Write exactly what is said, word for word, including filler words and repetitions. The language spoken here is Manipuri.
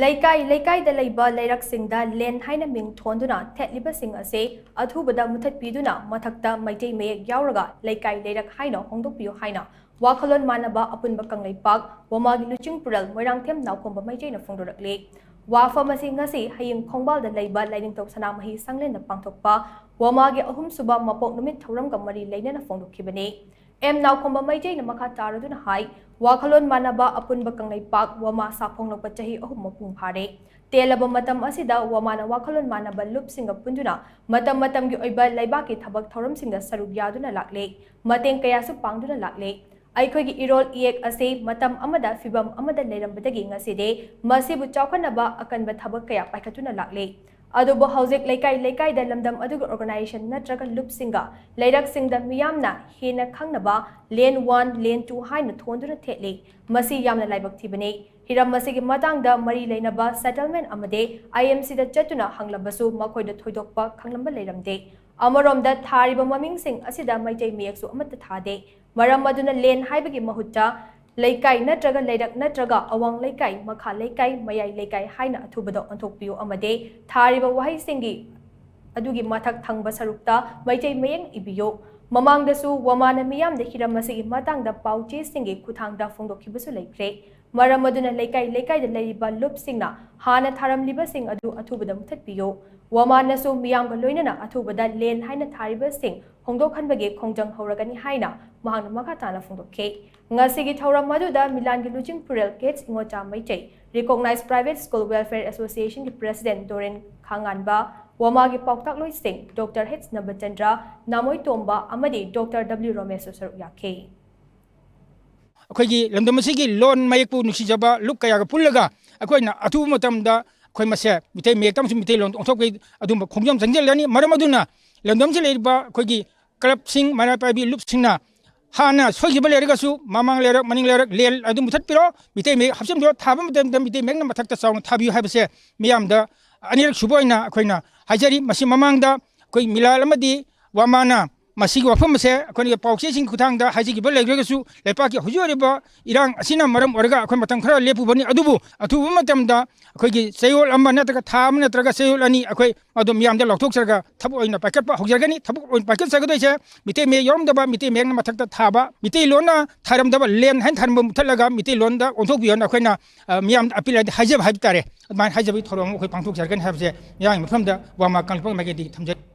ꯂꯩꯀꯥꯏ ꯂꯩꯀꯥꯏꯗ ꯂꯩꯕ ꯂꯩꯔꯛꯁꯤꯡꯗ ꯂꯦꯟ ꯍꯥꯏꯅ ꯃꯤꯡ ꯊꯣꯟꯗꯨꯅ ꯊꯦꯠꯂꯤꯕꯁꯤꯡ ꯑꯁꯤ ꯑꯊꯨꯕꯗ ꯃꯨꯊꯠꯄꯤꯗꯨꯅ ꯃꯊꯛꯇ ꯃꯩꯇꯩ ꯃꯌꯦꯛ ꯌꯥꯎꯔꯒ ꯂꯩꯀꯥꯏ ꯂꯩꯔꯛ ꯍꯥꯏꯅ ꯍꯣꯡꯗꯣꯛꯄꯤꯌꯨ ꯍꯥꯏꯅ ꯋꯥꯈꯜꯂꯣꯟ ꯃꯥꯟꯅꯕ ꯑꯄꯨꯟꯕ ꯀꯪꯂꯩꯄꯥꯛ ꯋꯥꯃꯥꯒꯤ ꯂꯨꯆꯤꯡꯄꯨꯔꯦꯜ ꯃꯣꯏꯔꯥꯡꯊꯦꯝ ꯅꯥꯎꯈꯣꯝꯕ ꯃꯩꯇꯩꯅ ꯐꯣꯡꯗꯣꯔꯛꯂꯤ꯫ ꯋꯥꯐꯝ ꯑꯁꯤ ꯉꯁꯤ ꯍꯌꯤꯡ ꯈꯣꯡꯕꯥꯜꯗ ꯂꯩꯕ ꯂꯥꯏꯅꯤꯡꯊꯧ ꯁꯅꯥꯃꯍꯤ ꯁꯪꯂꯦꯟꯗ ꯄꯥꯡꯊꯣꯛꯄ ꯋꯥꯃꯥꯒꯤ ꯑꯍꯨꯝꯁꯨꯕ ꯃꯄꯣꯛ ꯅꯨꯃꯤꯠ ꯊꯧꯔꯝꯒ ꯃꯔꯤ ꯂꯩꯅꯅ ꯐꯣꯡꯗꯣꯛꯈꯤꯕꯅꯤ꯫ ꯑꯦꯝ ꯅꯥꯎꯈꯣꯝꯕ ꯃꯩꯇꯩꯅ ꯃꯈꯥ ꯇꯥꯔꯗꯨꯅ ꯍꯥꯏ, ꯋꯥꯈꯜꯂꯣꯟ ꯃꯥꯟꯅꯕ ꯑꯄꯨꯟꯕ ꯀꯪꯂꯩꯄꯥꯛ ꯋꯥꯃꯥ ꯁꯥꯐꯣꯡꯂꯛꯄ ꯆꯍꯤ ꯑꯍꯨꯝ ꯃꯄꯨꯡ ꯐꯥꯔꯦ꯫ ꯇꯦꯜꯂꯕ ꯃꯇꯝ ꯑꯁꯤꯗ ꯋꯥꯃꯥꯅ ꯋꯥꯈꯜꯂꯣꯟ ꯃꯥꯟꯅꯕ ꯂꯨꯞꯁꯤꯡꯒ ꯄꯨꯟꯗꯨꯅ ꯃꯇꯝ ꯃꯇꯝꯒꯤ ꯑꯣꯏꯕ ꯂꯩꯕꯥꯛꯀꯤ ꯊꯕꯛ ꯊꯧꯔꯝꯁꯤꯡꯗ ꯁꯔꯨꯛ ꯌꯥꯗꯨꯅ ꯂꯥꯛꯂꯦ, ꯃꯇꯦꯡ ꯀꯌꯥꯁꯨ ꯄꯥꯡꯗꯨꯅ ꯂꯥꯛꯂꯦ꯫ ꯑꯩꯈꯣꯏꯒꯤ ꯏꯔꯣꯜ ꯏꯌꯦꯛ ꯑꯁꯤ ꯃꯇꯝ ꯑꯃꯗ ꯐꯤꯚꯝ ꯑꯃꯗ ꯂꯩꯔꯝꯕꯗꯒꯤ ꯉꯁꯤꯗꯤ ꯃꯁꯤꯕꯨ ꯆꯥꯎꯈꯠꯅꯕ ꯑꯀꯟꯕ ꯊꯕꯛ ꯀꯌꯥ ꯄꯥꯏꯈꯠꯇꯨꯅ ꯂꯥꯛꯂꯦ꯫ ꯑꯗꯨꯕꯨ ꯍꯧꯖꯤꯛ ꯂꯩꯀꯥꯏ ꯂꯩꯀꯥꯏꯗ ꯂꯝꯗꯝ ꯑꯗꯨꯒꯤ organization ꯅꯠꯇ꯭ꯔꯒ ꯂꯨꯞꯁꯤꯡꯒ ꯂꯩꯔꯛꯁꯤꯡꯗ ꯃꯤꯌꯥꯝꯅ ꯍꯦꯟꯅ ꯈꯪꯅꯕ Land one, Land two ꯍꯥꯏꯅ ꯊꯣꯟꯗꯨꯅ ꯊꯦꯠꯂꯤ꯫ ꯃꯁꯤ ꯌꯥꯝꯅ ꯂꯥꯏꯕꯛ ꯊꯤꯕꯅꯤ꯫ ꯍꯤꯔꯝ ꯑꯁꯤꯒꯤ ꯃꯇꯥꯡꯗ ꯃꯔꯤ ꯂꯩꯅꯕ settlement ꯑꯃꯗꯤ I M C ꯗ ꯆꯠꯇꯨꯅ ꯍꯪꯂꯕꯁꯨ ꯃꯈꯣꯏꯗ ꯊꯣꯏꯗꯣꯛꯄ ꯈꯪꯂꯝꯕ ꯂꯩꯔꯝꯗꯦ꯫ ꯑꯃꯔꯣꯝꯗ ꯊꯥꯔꯤꯕ ꯃꯃꯤꯡꯁꯤꯡ ꯑꯁꯤꯗ ꯃꯩꯇꯩ ꯃꯌꯦꯛꯁꯨ ꯑꯃꯠꯇ ꯊꯥꯗꯦ꯫ ꯃꯔꯝ ꯑꯗꯨꯅ ꯂꯦꯟ ꯍꯥꯏꯕꯒꯤ ꯃꯍꯨꯠꯇ ꯂꯩꯀꯥꯏ ꯅꯠꯇ꯭ꯔꯒ ꯂꯩꯔꯛ ꯅꯠꯇ꯭ꯔꯒ ꯑꯋꯥꯡ ꯂꯩꯀꯥꯏ, ꯃꯈꯥ ꯂꯩꯀꯥꯏ, ꯃꯌꯥꯏ ꯂꯩꯀꯥꯏ ꯍꯥꯏꯅ ꯑꯊꯨꯕꯗ ꯑꯣꯟꯊꯣꯛꯄꯤꯌꯨ ꯑꯃꯗꯤ ꯊꯥꯔꯤꯕ ꯋꯥꯍꯩꯁꯤꯡꯒꯤ ꯑꯗꯨꯒꯤ ꯃꯊꯛ ꯊꯪꯕ ꯁꯔꯨꯛꯇ ꯃꯩꯇꯩ ꯃꯌꯦꯛ ꯏꯕꯤꯌꯨ꯫ ꯃꯃꯥꯡꯗꯁꯨ ꯋꯥꯃꯥꯅ ꯃꯤꯌꯥꯝꯗ ꯍꯤꯔꯝ ꯑꯁꯤꯒꯤ ꯃꯇꯥꯡꯗ ꯄꯥꯎ ꯆꯦꯁꯤꯡꯒꯤ ꯈꯨꯠꯊꯥꯡꯗ ꯐꯣꯡꯗꯣꯛꯈꯤꯕꯁꯨ ꯂꯩꯈ꯭ꯔꯦ꯫ ꯃꯔꯝ ꯑꯗꯨꯅ ꯂꯩꯀꯥꯏ ꯂꯩꯀꯥꯏꯗ ꯂꯩꯔꯤꯕ ꯂꯨꯞꯁꯤꯡꯅ ꯍꯥꯟꯅ ꯊꯥꯔꯝꯂꯤꯕꯁꯤꯡ ꯑꯗꯨ ꯑꯊꯨꯕꯗ ꯃꯨꯊꯠꯄꯤꯌꯨ꯫ ꯋꯥꯃꯥꯅꯁꯨ ꯃꯤꯌꯥꯝꯒ ꯂꯣꯏꯅꯅ ꯑꯊꯨꯕꯗ ꯂꯦꯟ ꯍꯥꯏꯅ ꯊꯥꯔꯤꯕꯁꯤꯡ ꯍꯣꯡꯗꯣꯛꯍꯟꯕꯒꯤ ꯈꯣꯡꯖꯪ ꯍꯧꯔꯒꯅꯤ ꯍꯥꯏꯅ ꯃꯍꯥꯛꯅ ꯃꯈꯥ ꯇꯥꯅ ꯐꯣꯡꯗꯣꯛꯈꯤ꯫ ꯉꯁꯤꯒꯤ ꯊꯧꯔꯝ ꯑꯗꯨꯗ ꯃꯤꯂꯥꯟꯒꯤ ꯂꯨꯆꯤꯡꯄꯨꯔꯦꯜ ꯀꯦꯠꯁ Ingocha Meitei, Recognized Private School Welfare Association ꯒꯤ President ꯗꯣꯔꯦꯟ ꯈꯥꯉꯥꯟꯕ, ꯋꯥꯃꯥꯒꯤ ꯄꯥꯎꯇꯥꯛꯂꯣꯏꯁꯤꯡ ꯗꯣꯛꯇꯔ ꯍꯩꯆ ꯅꯕꯆꯟꯗ꯭ꯔ, ꯅꯥꯃꯣꯏ ꯇꯣꯝꯕ ꯑꯃꯗꯤ ꯗꯣꯛꯇꯔ ꯗꯕ꯭ꯂꯤꯎ ꯔꯣꯃꯦꯁꯁꯨ ꯁꯔꯨꯛ ꯌꯥꯈꯤ꯫ ꯑꯩꯈꯣꯏꯒꯤ ꯂꯝꯗꯝ ꯑꯁꯤꯒꯤ ꯂꯣꯟ ꯃꯌꯦꯛꯄꯨ ꯅꯨꯡꯁꯤꯖꯕ ꯂꯨꯞ ꯀꯌꯥꯒ ꯄꯨꯜꯂꯒ ꯑꯩꯈꯣꯏꯅ ꯑꯊꯨꯕ ꯃꯇꯝꯗ ꯑꯩꯈꯣꯏ ꯃꯁꯦ ꯃꯤꯇꯩ ꯃꯌꯦꯛꯇ ꯑꯃꯁꯨꯡ ꯃꯤꯇꯩꯂꯣꯟ ꯑꯣꯟꯊꯣꯛꯄꯒꯤ ꯑꯗꯨꯝꯕ ꯈꯣꯡꯖꯪ ꯆꯪꯁꯤꯜꯂꯅꯤ꯫ ꯃꯔꯝ ꯑꯗꯨꯅ ꯂꯝꯗꯝꯁꯤꯗ ꯂꯩꯔꯤꯕ ꯑꯩꯈꯣꯏꯒꯤ ꯀ꯭ꯂꯕꯁꯤꯡ, ꯃꯔꯥ ꯄꯥꯏꯕꯤ ꯂꯨꯞꯁꯤꯡꯅ ꯍꯥꯟꯅ ꯁꯣꯏꯈꯤꯕ ꯂꯩꯔꯒꯁꯨ ꯃꯃꯥꯡ ꯂꯩꯔꯛ, ꯃꯅꯤꯡ ꯂꯩꯔꯛ, ꯂꯦꯟ ꯑꯗꯨ ꯃꯨꯊꯠꯄꯤꯔꯣ, ꯃꯤꯇꯩ ꯃꯌꯦꯛ ꯍꯥꯞꯆꯤꯟꯕꯤꯔꯣ, ꯊꯥꯕ ꯃꯇꯝꯗ ꯃꯤꯇꯩ ꯃꯌꯦꯛꯅ ꯃꯊꯛꯇ ꯆꯥꯎꯅ ꯊꯥꯕꯤꯌꯨ ꯍꯥꯏꯕꯁꯦ ꯃꯤꯌꯥꯝꯗ ꯑꯅꯤꯔꯛ ꯁꯨꯕ ꯑꯣꯏꯅ ꯑꯩꯈꯣꯏꯅ ꯍꯥꯏꯖꯔꯤ꯫ ꯃꯁꯤ ꯃꯃꯥꯡꯗ ꯑꯩꯈꯣꯏ ꯃꯤꯂꯥꯜ ꯑꯃꯗꯤ ꯋꯥꯃꯥꯅ ꯃꯁꯤꯒꯤ ꯋꯥꯐꯝ ꯑꯁꯦ ꯑꯩꯈꯣꯏꯅ ꯄꯥꯎꯆꯦꯁꯤꯡꯒꯤ ꯈꯨꯠꯊꯥꯡꯗ ꯍꯥꯏꯖꯈꯤꯕ ꯂꯩꯈ꯭ꯔꯒꯁꯨ, ꯂꯩꯄꯥꯛꯀꯤ ꯍꯧꯖꯤꯛ ꯑꯣꯏꯔꯤꯕ ꯏꯔꯥꯡ ꯑꯁꯤꯅ ꯃꯔꯝ ꯑꯣꯏꯔꯒ ꯑꯩꯈꯣꯏ ꯃꯇꯝ ꯈꯔ ꯂꯦꯞꯄꯨꯕꯅꯤ, ꯑꯗꯨꯕꯨ ꯑꯊꯨꯕ ꯃꯇꯝꯗ ꯑꯩꯈꯣꯏꯒꯤ ꯆꯌꯣꯜ ꯑꯃ ꯅꯠꯇ꯭ꯔꯒ ꯊꯥ ꯑꯃ ꯅꯠꯇ꯭ꯔꯒ ꯆꯌꯣꯜ ꯑꯅꯤ ꯑꯩꯈꯣꯏ ꯃꯗꯨ ꯃꯤꯌꯥꯝꯗ ꯂꯥꯎꯊꯣꯛꯆꯔꯒ ꯊꯕꯛ ꯑꯣꯏꯅ ꯄꯥꯏꯈꯠꯄ ꯍꯧꯖꯔꯒꯅꯤ꯫ ꯊꯕꯛ ꯑꯣꯏꯅ ꯄꯥꯏꯈꯠꯆꯒꯗꯣꯏꯁꯦ ꯃꯤꯇꯩ ꯃꯌꯦꯛ ꯌꯥꯎꯔꯝꯗꯕ, ꯃꯤꯇꯩ ꯃꯌꯦꯛꯅ ꯃꯊꯛꯇ ꯊꯥꯕ, ꯃꯤꯇꯩꯂꯣꯟꯅ ꯊꯥꯔꯝꯗꯕ, ꯂꯦꯟ ꯍꯥꯏꯅ ꯊꯥꯔꯝꯕ ꯃꯨꯠꯊꯠꯂꯒ ꯃꯤꯇꯩꯂꯣꯟꯗ ꯑꯣꯟꯊꯣꯛꯄꯤꯌꯣꯅ ꯑꯩꯈꯣꯏꯅ, ꯑ, ꯃꯤꯌꯥꯝꯗ ꯑꯄꯤꯜ ꯍꯥꯏꯗꯤ ꯍꯥꯏꯖꯕ ꯍꯥꯏꯕ ꯇꯥꯔꯦ꯫ ꯑꯗꯨꯃꯥꯏꯅ ꯍꯥꯏꯖꯕꯒꯤ ꯊꯧꯔꯝ ꯑꯃ ꯑꯩꯈꯣꯏ ꯄꯥꯡꯊꯣꯛꯆꯔꯒꯅꯤ ꯍꯥꯏꯕꯁꯦ ꯃꯤꯌꯥꯝꯒꯤ ꯃꯐꯝꯗ ꯋꯥ ꯃꯥ ꯀꯪꯂꯛꯄ ꯃꯥꯏꯀꯩꯗꯒꯤ ꯊꯝꯖꯔꯤ꯫